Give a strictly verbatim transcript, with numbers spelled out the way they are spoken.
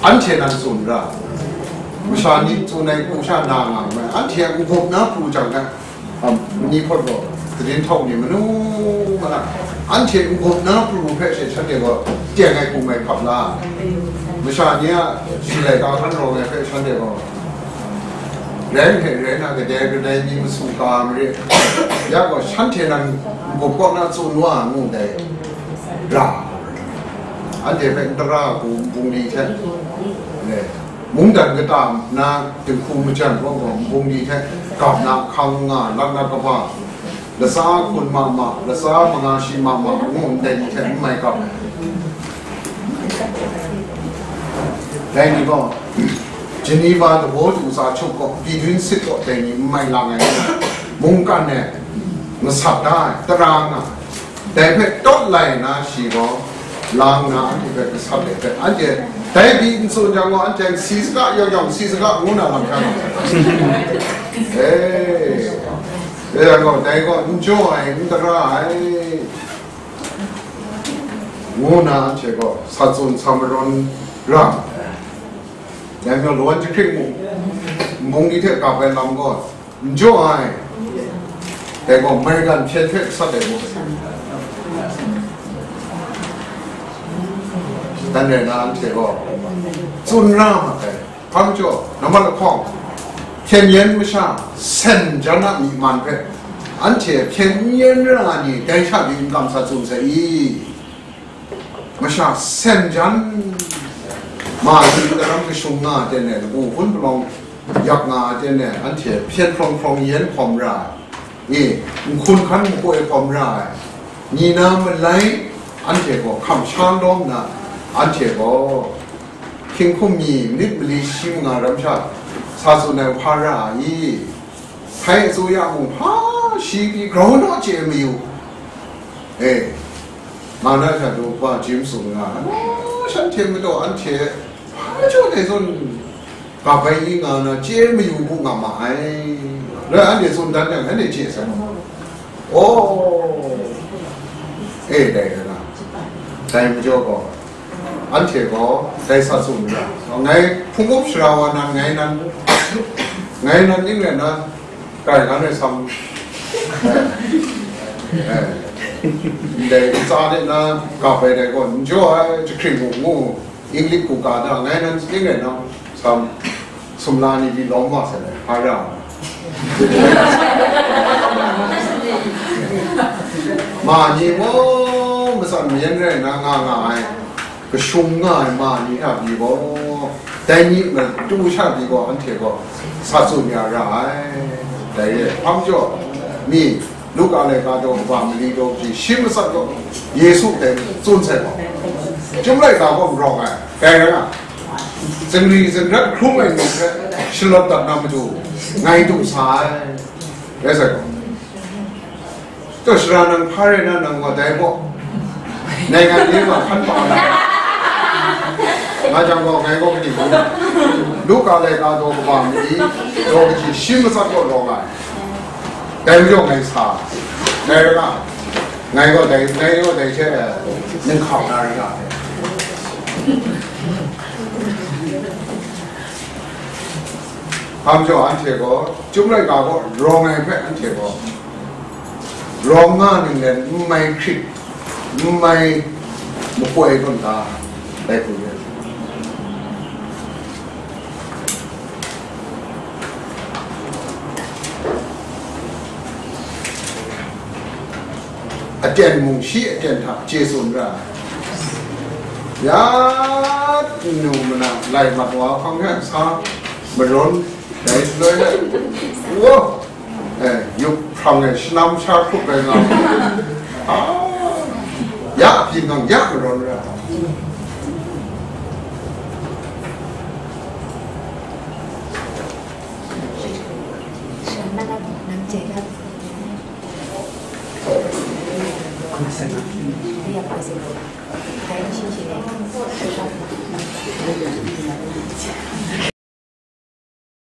Anhte nan tsun ra, masha ni tsun ai hku sha na nga mai, anhte a n-gup na pru jang na, um, ni hpawt gaw, grin htau ni manu mana, anhte n-gup na pru hpe she shanhte gaw teng ai hku mai hkap la, masha ni a shi laika hkan rawng ai hpe shanhte gaw, rai hpe rai na, kadai kadai ni masu ka marit, ya gaw shanhte nan n-gup kaw na tsun wa ngu dai ra. Anhte hpe n tara hku nbung li hte, mungdan kata na dinghku majan gaw gaw nbung li hte gap na hkang nga, lak na kaba, latsa hkun ma ma, latsa manga shi ma ma ngu ndai ni hte n mai gap ai. Dai ni gaw, Geneva dabaw du sa chup gaw, Bidun sit gaw, dai ni n mai lang ai, mungkan e masat da ai, tara nga, dai hpe tawt lai na shi gaw, lang na anhte hpe gasat ai hpe, anhte dai pyi n tsun jang gaw, anhte si saga, yawng yawng si saga, ngu na lam sha na. E, e yang gaw, dai gaw n jaw ai, n tara ai, ngu na anhte gaw sa tsun sa marawn ra. Dai majaw, lawan jahkring mung, mung ni hte gap ai lam gaw, n jaw ai. Dai gaw, American hpyen hpe gasat ai mu. Dan rai na, anhte gaw tsun ra mat ai. Hpa majaw, nambat lahkawng, hpyen yen masha, sen jan a myi man hpe, anhte hpyen yen ra ni, dai sha pyi n kam sa tsun sai i? Masha sen jan, ma ni daram kashung nga ai ten e, lagu hpun palawng yak nga ai ten e, anhte hpyen hprawng hprawng yen hkawm ra ai, e, nhkun hkan makoi hkawm ra ai, ni na malai, anhte gaw hkam sha lawm na, anhte gaw hkying hkum mi manit mali shi manga ram sha sa tsun ai hpa ra ai i? Hpai asuya mung hpa shi pyi grau naw chye mayu. E, nga na hta du hpa jim tsun nga, shanhte majaw anhte hpa jaw dai zawn ga bai i nga na chye mayu bu nga ma ai. Rai anhte tsun dan yang, anhte chye sai. O, e, dai rai na, dai majaw gaw, anhte gaw dai sa tsun ra, ngai hpung up sara wa nan, ngai nan, ngai nan ning rai na, kai ngan ai sam, eh, ndai ntsa de na gap ai dai gaw, n jaw ai jahkring mung ngu, English kuka da, ngai nan ning rai na, sam, sumla ni pyi lawm wa sai, hpa ra. Ma ni gaw matsan mayan rai na nga nga ai, kashung nga ai ma ni hta pyi gaw, dai ni matu sha pyi gaw, anhte gaw sa tsun ya ra ai. Dai re, hpa majaw, mi, Luka laika daw kaba mali daw kaji shi matsat gaw, Yesu dai tsun sai gaw, Chyum laika gaw n rawng ai, dai rai nga, zingri zingrat hkrum ai ni hpe shalawt dat na matu, ngai du sa ai, rai sai gaw. Taw, sara nang hpa rai na, nang gaw dai gaw, nai ngan ni ma hkan pa na, nga jang gaw, ngai gaw kaning ngu na? Luka laika daw kaba mali daw kaji shi matsat gaw rawng ai. Dai majaw ngai sa, dai rai nga, ngai gaw dai, ngai gaw dai hte ninghkau na rai nga ai. Hpa majaw anhte gaw, Chyum laika gaw rawng ai hpe anhte gaw, rawng nga ninglen n mai hkrit, n mai makoi tawn ta, dai hku yu. Aten mung shi aten hta chye tsun ra ai. Ya, nu manang lai mat wa hpang hkra sa marawn dai shaloi hte, wo, eh, yup hprang e shanam sha hkrup ai nga, ah, ya byin ngang ya marawn ra ai.